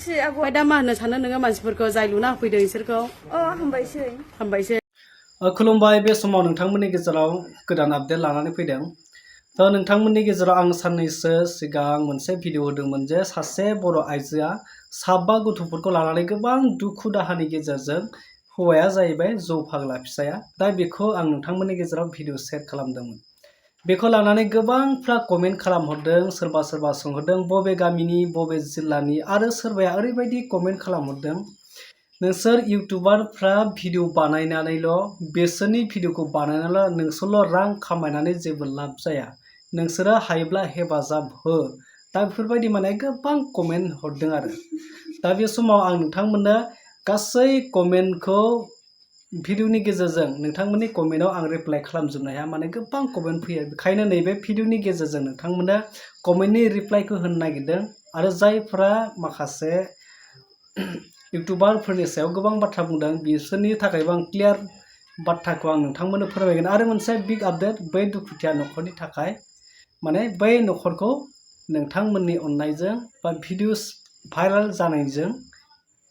हामबायसै आब'। ओमफ्राय दा मा होननो सानो नोङो मानसिफोरखौ जाय लुना होफैदों इसोरखौ? हामबायसै। हामबायसै। खुलुमबाय। बे समाव नोंथांमोननि गेजेराव गोदान आपडेट लानानै फैदों। नोंथांमोननि गेजेराव आं साननैसो सिगां मोनसे भिडिअ होदोंमोन जे सासे बर' आइजोआ 7 गथ'फोरखौ लानानै गोबां दुखु दाहानि गेजेरजों हौवाया जाहैबाय जौ फाग्ला फिसाया। दा बेखौ आं नोंथांमोननि गेजेराव भिडिअ शेयार खालामदोंमोन। बेखौ लानानै गोबांफ्रा कमेन्ट खालामहरदों, सोरबा सोंहरदों बबे गामिनि, बबे जिल्लानि, आरो सोरबाया ओरैबायदि कमेन्ट खालामहरदों, नोंसोर इउटुबारफ्रा भिडिअ बानायनानैल' बिसोरनि भिडिअखौ बानायनानैल' नोंसोरल' रां खामायनानै जेबो लाब जाया, नोंसोरो हायोब्ला हेफाजाब हो। दा बेफोरबायदि माने गोबां कमेन्ट हरदों आरो। दा बे समाव आं नोंथांमोननो गासै कमेन्टखौ भिडिअनि गेजेरजों नोंथांमोननि कमेन्टआव आं रिप्लाइ खालामजोबनो हाया, माने गोबां कमेन्ट फैयो। बेखायनो नैबे भिडिअनि गेजेरजों नोंथांमोननो कमेन्टनि रिप्लाइखौ होनो नागिरदों। आरो जायफ्रा माखासे इउटुबारफोरनि सायाव गोबां बाथ्रा बुंदों बिसोरनि थाखायबो आं क्लियार बाथ्राखौ आं नोंथांमोननो फोरमायगोन। आरो मोनसे बिग आपडेट बै दुखुथिया न'खरनि थाखाय, माने बै न'खरखौ नोंथांमोननि अननायजों बा भिडिअस भाइराल जानायजों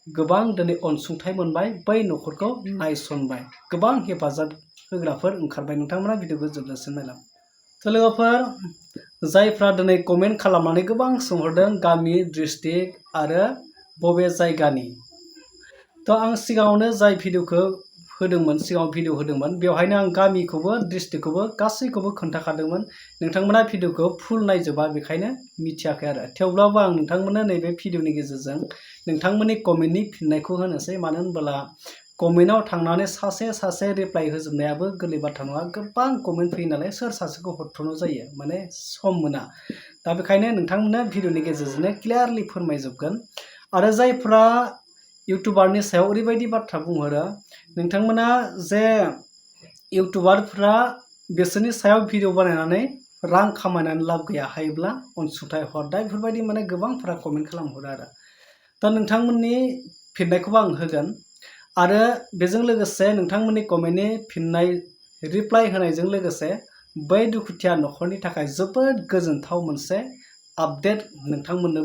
गोबां दिनै अनसुंथाइ मोनबाय, बै न'खरखौ नायसनबाय, गोबां हेफाजाब होग्राफोर ओंखारबाय। नोंथांमोना भिडिअखौ जोबजासिम नायलां। लोगोफोर, जायफ्रा दिनै कमेन्ट खालामनानै गोबां सोंहरदों गामि, डिस्ट्रिक्ट आरो बबे जायगानि, आं सिगाङावनो जाय भिडिअखौ होदोंमोन, सिगाङाव भिडिअ होदोंमोन, बेवहायनो आं गामिखौबो डिस्ट्रिक्टखौबो गासैखौबो खोन्थाखादोंमोन। नोंथांमोना भिडिअखौ फुल नायजोबा, बेखायनो मिथियाखै आरो। थेवब्लाबो आं नोंथांमोननो नैबे भिडिअनि गेजेरजों नोंथांमोननि कमेन्टनि फिननायखौ होनोसै। मानो होनबोला कमेन्टआव थांनानै सासे रिप्लाइ होजोबनायाबो गोरलै बाथ्रा नङा। गोबां कमेन्ट फैयो नालाय, सोर सासेखौ हरथ'नो जायो, माने सम मोना। दा बेखायनो नोंथांमोननो भिडिअनि गेजेरजोंनो क्लियारलि फोरमायजोबगोन। आरो जायफ्रा इउटुबारनि सायाव ओरैबायदि बाथ्रा बुंहरो, नोंथांमोना जे इउटुबारफ्रा बिसोरनि सायाव भिडिअ बानायनानै रां खामायनानै लाब गैया, हायोब्ला अनसुंथाइ हर। दा बेफोरबायदि माने गोबांफ्रा कमेन्ट खालामहरो आरो। नोंथांमोननि फिननायखौबो आं होगोन। आरो बेजों लोगोसे नोंथांमोननि कमेन्टनि फिननाय रिप्लाइ होनायजों लोगोसे बै दुखुथिया न'खरनि थाखाय जोबोद गोजोनथाव मोनसे आपडेट नोंथांमोननो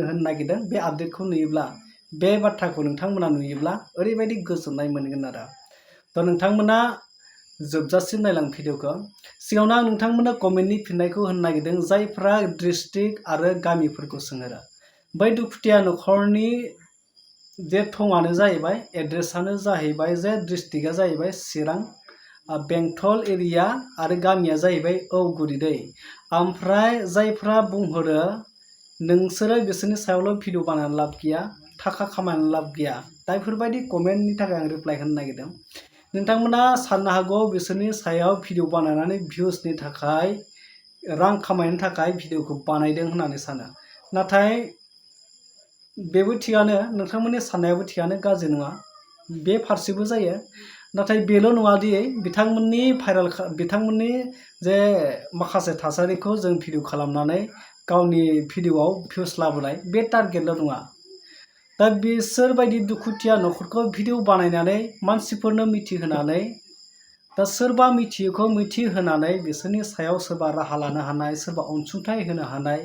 होनो नागिरदों। बे आपडेटखौ नुयोब्ला, बे बाथ्राखौ नोंथांमोना नुयोब्ला ओरैबायदि गोजोननाय मोनगोन आरो। नोंथांमोना जोबजासिम नायलां भिडिअखौ। सिगाङावनो आं नोंथांमोननो कमेन्टनि फिननायखौ होनो नागिरदों। जायफ्रा डिस्ट्रिक्ट आरो गामिफोरखौ सोंहरो, बै दुखुथिया न'खरनि जे थङानो जाहैबाय, एड्रेसानो जाहैबाय जे डिस्ट्रिक्टआ जाहैबाय चिरां, बेंटल एरिया, आरो गामिया जाहैबाय औगुरिदै। ओमफ्राय जायफ्रा बुंहरो नोंसोरो बिसोरनि सायावल' भिडिअ बानायनानै लाब गैया, थाखा खामायनानै लाब गैया, दा बेफोरबायदि कमेन्टनि थाखाय आं रिप्लाइ होनो नागिरदों। नोंथांमोना साननो हागौ बिसोरनि सायाव भिडिअ बानायनानै भिउसनि थाखाय, रां खामायनो थाखाय भिडिअखौ बानायदों होननानै सानो। नाथाय बेबो थिगानो, नोंथांमोननि साननायाबो थिगानो, गाज्रि नङा, बे फारसेबो जायो। नाथाय बेल' नङा दि बिथांमोननि जे माखासे थासारिखौ जों भिडिअ खालामनानै गावनि भिडिअआव भिउस लाबोनाय, बे टारगेटल' नङा। दा बिसोरबायदि दुखुथिया न'खरखौ भिडिअ बानायनानै मानसिफोरनो मिथिहोनानै, दा सोरबा मिथियैखौ मिथिहोनानै बिसोरनि सायाव सोरबा राहा लानो हानाय, सोरबा अनसुंथाइ होनो हानाय,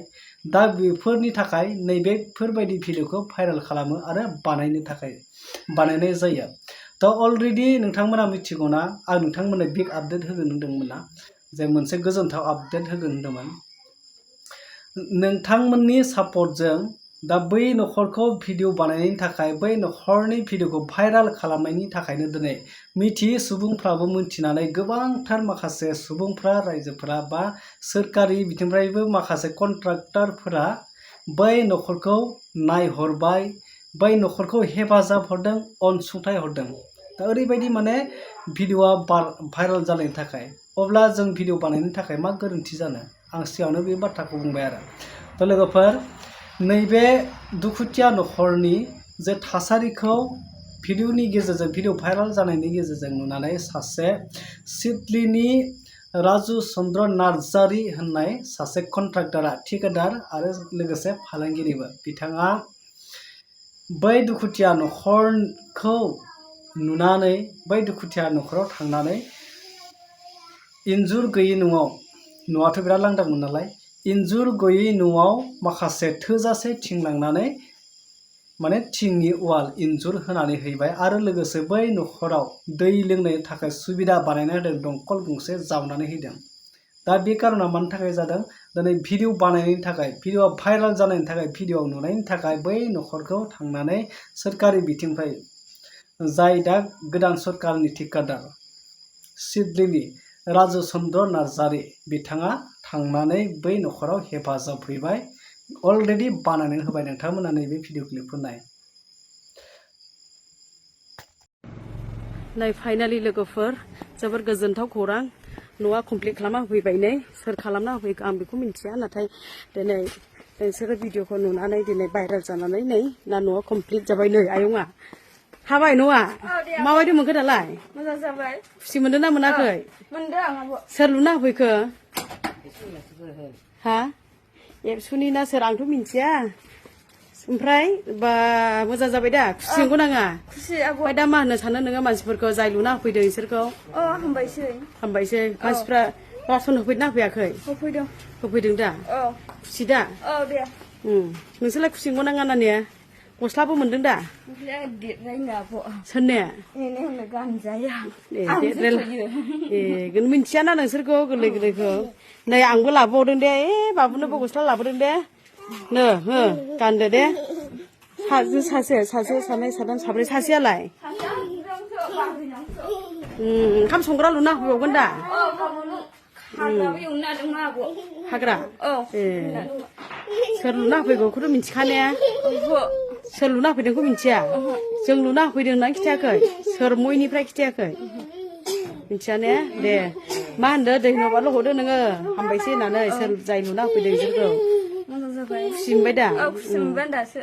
दा बेफोरनि थाखाय नैबेफोरबायदि भिडिअखौ भाइरेल खालामो आरो बानायनाय जायो। अलरेडि नोंथांमोना मिथिगौना, आं नोंथांमोननो बिग आपडेट होगोन होनदोंमोन ना, जे मोनसे गोजोनथाव आपडेट होगोन होनदोंमोन। नोंथांमोननि सापर्टजों दा बै न'खरखौ भिडिअ बानायनायनि थाखाय, बै न'खरनि भिडिअखौ भाइराल खालामनायनि थाखायनो दिनै मिथियै सुबुंफ्राबो मिथिनानै, गोबांथार माखासे सुबुंफ्रा, रायजोफोरा बा सोरखारि बिथिंनिफ्रायबो माखासे कन्ट्राक्टरफोरा बै न'खरखौ नायहरबाय, बै न'खरखौ हेफाजाब हरदों, अनसुंथाइ हरदों। दा ओरैबायदि माने भिडिअआ भाइराल जानायनि थाखाय, अब्ला जों भिडिअ बानायनो थाखाय मा गोरोन्थि जानो, आं सिगाङावनो बे बाथ्राखौ बुंबाय आरो। लोगोफोर, नैबे दुखुथिया न'खरनि जे थासारिखौ भिडिअनि गेजेरजों, भिडिअ भाइराल जानायनि गेजेरजों नुनानै सासे सिडलीनि राजु चन्द्र नार्जारी होननाय सासे कन्ट्राक्टरा, ठेकेदार आरो लोगोसे फालांगिरिबो, बिथाङा बै दुखुथिया न'खरखौ नुनानै, बै दुखुथिया न'खराव थांनानै इन्जुर गैयै न'आथ' बिराद लांदांमोन नालाय, इन्जुर गैयै न'आव माखासे थोजासे थिं लांनानै माने थिंनि वाल इन्जुर होनानै हैबाय आरो लोगोसे बै न'खराव दै लोंनो थाखाय सुबिदा बानायना होदों दंखल गंसे जावनानै होदों। दा बे कारना मानि थाखाय जादों दिनै भिडिअ बानायनायनि थाखाय भिडिअ भाइराल जानायनि थाखाय भिडिअ नुनायनि थाखाय बै न'खरखौ थांनानै सोरखारि बिथिंनिफ्राय जाय दा गोदान सरकारनि ठिकादार सिडलीनि राजु चन्द्र नार्जारी बिथाङा थांनानै बै न'खराव हेफाजाब हैबाय अलरेडि बानायनानै होबाय। नोंथांमोना नैबे भिडिअ क्लिपखौ नाय। नै फाइनालि लोगोफोर जोबोर गोजोनथाव खौरां न'आ कमप्लिट खालामना होफैबाय नै सोर खालामना होफैखो आं बेखौ मिन्थिया नाथाय दिनै नोंसोरो भिडिअखौ नुनानै दिनै भाइराल जानानै नै ना न'आ कमप्लिट जाबाय नै आयंआ हाबाय न'आ माबायदि मोनखो दालाय मोजां जाबाय खुसि मोनदों ना मोनाखै मोनदों आबो सोर लुना होफैखो हा एबसुनि ना सोर आंथ' मिन्थिया ओमफ्राय बा मोजां जाबाय दा खुसि नंगौ नाङा खुसि आबो ओमफ्राय दा मा होननो सानो नोङो मानसिफोरखौ जाय लुना होफैदों बिसोरखौ हामबायसै हामबायसै मानसिफ्रा रासन होफैदोंना होफैयाखै होफैदों होफैदों दा खुसि दा दे नोंसोरलाय खुसि नंगौ नाङा नानिया गस्लाबो मोनदों दा देरनायनो आबो सोरनिया एने होनो गानजाया मिन्थियाना नोंसोरखौ गोरलै गोरलैखौ नै आंबो लाबोबावदों दे बाबुनोबो गस्ला लाबोदों दे नो हो गानदो दे सासे सानै साथाम साब्रै सासेयालाय ओंखाम संग्रा लुना होफैबावगोन दा हाग्रा सोर लुना होफैगौखौथ' मिन्थिखानाया सोर लुना होफैदोंखौ मिन्थिया जों लुना होफैदों होननानै खिथायाखै सोर मयनिफ्राय खिथायाखै मिन्थिया ने दे मा होनदो दै न'बाल' हरदो नोङो हामबायसै होननानै सोर जाय लुना होफैदों बिसोरखौ खुसि मोनबाय दा खुसि मोनबाय दासो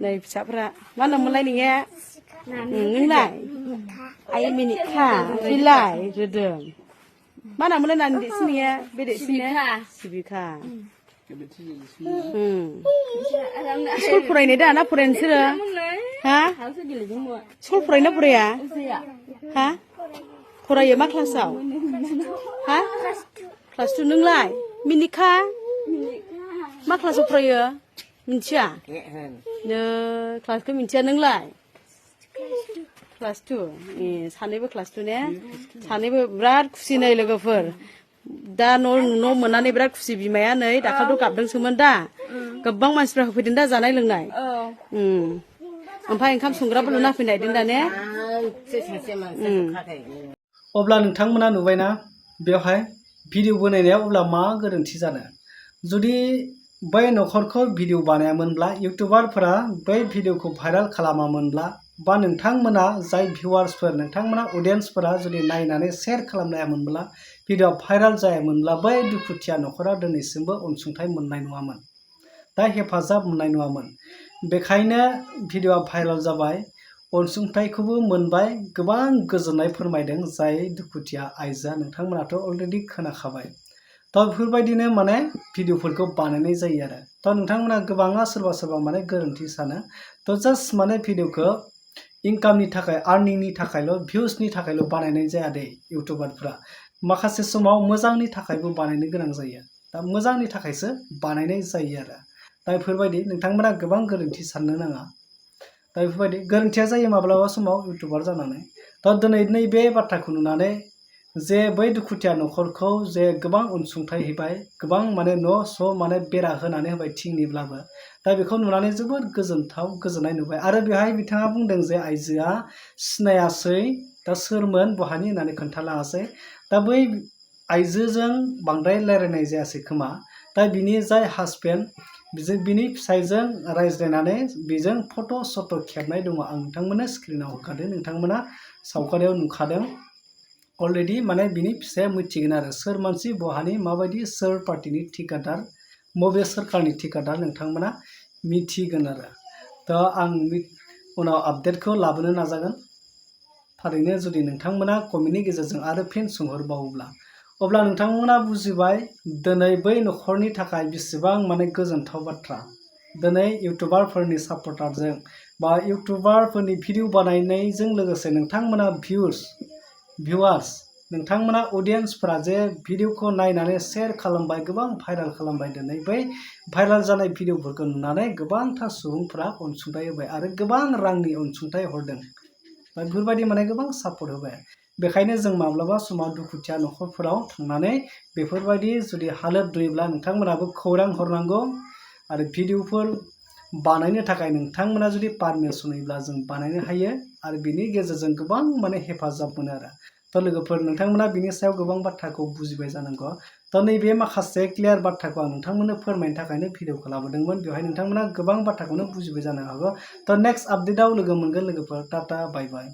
नै फिसाफ्रा मा होनोमोनलाय नोंनिया नोंलाय आइ मिनिखा बिलाय रोदों मा होनोमोनलाय नानि देरसिननिया बे देरसिननिया सिबिखा स्कुल फरायनाय दा ना फराया नोंसोरो हा स्कुल फरायना फराया हा फरायो मा क्लासाव हा क्लास 2 नोंलाय मिनिखा मा क्लासाव फरायो मिन्थिया क्लासखौ मिन्थिया नोंलाय क्लास 2 सानैबो क्लास 2 ने सानैबो बिराद खुसि नै लोगोफोर दा न' मोननानै बिराद खुसि बिमाया नै दाखालिथ' गाबदोंसोमोन दा गोबां मानसिफ्रा होफैदों दा जानाय लोंनाय ओमफ्राय ओंखाम संग्राबो लुना होफैनायदों दा ने अब्ला नोंथांमोना नुबायना बेवहाय भिडिअ बानायनाया अब्ला मा गोरोन्थि जानो जुदि बै न'खरखौ भिडिअ बानायामोनब्ला इउटुबारफोरा बै भिडिअखौ भाइराल खालामामोनब्ला बा नोंथांमोना जाय भिउवार्सफोर नोंथांमोना अडियेन्सफोरा जुदि नायनानै शेयार खालामनो हायामोनब्ला भिडिअ भाइराल जायामोनब्ला बै दुखुथिया न'खरा दिनैसिमबो अनसुंथाइ मोननाय नङामोन दा हेफाजाब मोननाय नङामोन बेखायनो भिडिअआ भाइराल जाबाय अनसुंथाइखौबो मोनबाय गोबां गोजोननाय फोरमायदों जाय दुखुथिया आइजोआ नोंथांमोनाथ' अलरेडि खोनाखाबाय दा बेफोरबायदिनो माने भिडिअफोरखौ बानायनाय जायो आरो दा नोंथांमोना गोबाङा सोरबा माने गोरोन्थि सानो थ' जास्ट माने भिडिअखौ इनकामनि थाखाय आर्निंनि थाखायल' भिउसनि थाखायल' बानायनाय जाया दे इउटुबारफ्रा माखासे समाव मोजांनि थाखायबो बानायनो गोनां जायो दा मोजांनि थाखायसो बानायनाय जायो आरो दा बेफोरबायदि नोंथांमोना गोबां गोरोन्थि साननो नाङा दा बेफोरबायदि गोरोन्थिया जायो माब्लाबा समाव इउटुबार जानानै दा दिनै नैबे बाथ्राखौ नुनानै जे बै दुखुथिया न'खरखौ जे गोबां अनसुंथाइ होबाय गोबां माने न' माने बेरा होनानै होबाय थिंनिब्लाबो दा बेखौ नुनानै जोबोद गोजोननाय नुबाय आरो बेवहाय बिथाङा बुंदों जे आइजोआ सिनायासै दा सोरमोन बहानि होननानै खोन्थालाङासै दा बै आइजोजों बांद्राय रायलायनाय जायासै खोमा दा बिनि जाय हासबेन्ड बिनि फिसायजों रायज्लायनानै बेजों फट' सट' खेबनाय दङ आं नोंथांमोननो स्क्रिनाव होखादों नोंथांमोना सावगारियाव नुखादों अलरेडि माने बिनि फिसाया मिथिगोन आरो सोर मानसि बहानि माबायदि सोर पार्टिनि ठिकादार बबे सोरखारनि ठिकादार नोंथांमोना मिथिगोन आरो दा आं उनाव आपडेटखौ लाबोनो नाजागोन थारैनो जुदि नोंथांमोना कमेन्टनि गेजेरजों आरो फिन सोंहरबावोब्ला अब्ला नोंथांमोना बुजिबाय दिनै बै न'खरनि थाखाय बेसेबां माने गोजोनथाव बाथ्रा दिनै इउटुबारफोरनि सापर्टारजों बा इउटुबारफोरनि भिडिअ बानायनायजों लोगोसे नोंथांमोना भिउवार्स नोंथांमोना अडियेन्सफोरा जे भिडिअखौ नायनानै शेयार खालामबाय गोबां भाइराल खालामबाय दिनै बै भाइराल जानाय भिडिअफोरखौ नुनानै गोबांथार सुबुंफोरा अनसुंथाइ होबाय आरो गोबां रांनि अनसुंथाइ हरदों बेफोरबायदि माने गोबां सापर्ट होबाय बेखायनो जों माब्लाबा समाव दुखुथिया न'खरफोराव थांनानै बेफोरबायदि जुदि हालोद नुयोब्ला नोंथांमोनाबो खौरां हरनांगौ आरो भिडिअफोर बानायनो थाखाय नोंथांमोना जुदि पारमिसन होयोब्ला जों बानायनो हायो आरो बिनि गेजेरजों गोबां माने हेफाजाब मोनो आरो थ' लोगोफोर नोंथांमोना बिनि सायाव गोबां बाथ्राखौ बुजिबाय जानांगौ थ' नैबे माखासे क्लियार बाथ्राखौ आं नोंथांमोननो फोरमायनो थाखायनो भिडिअखौ लाबोदोंमोन बेवहाय नोंथांमोना गोबां बाथ्राखौनो बुजिबाय जानो हागौ थ' नेक्स्ट आपडेटआव लोगो मोनगोन लोगोफोर टाटा बाय बाय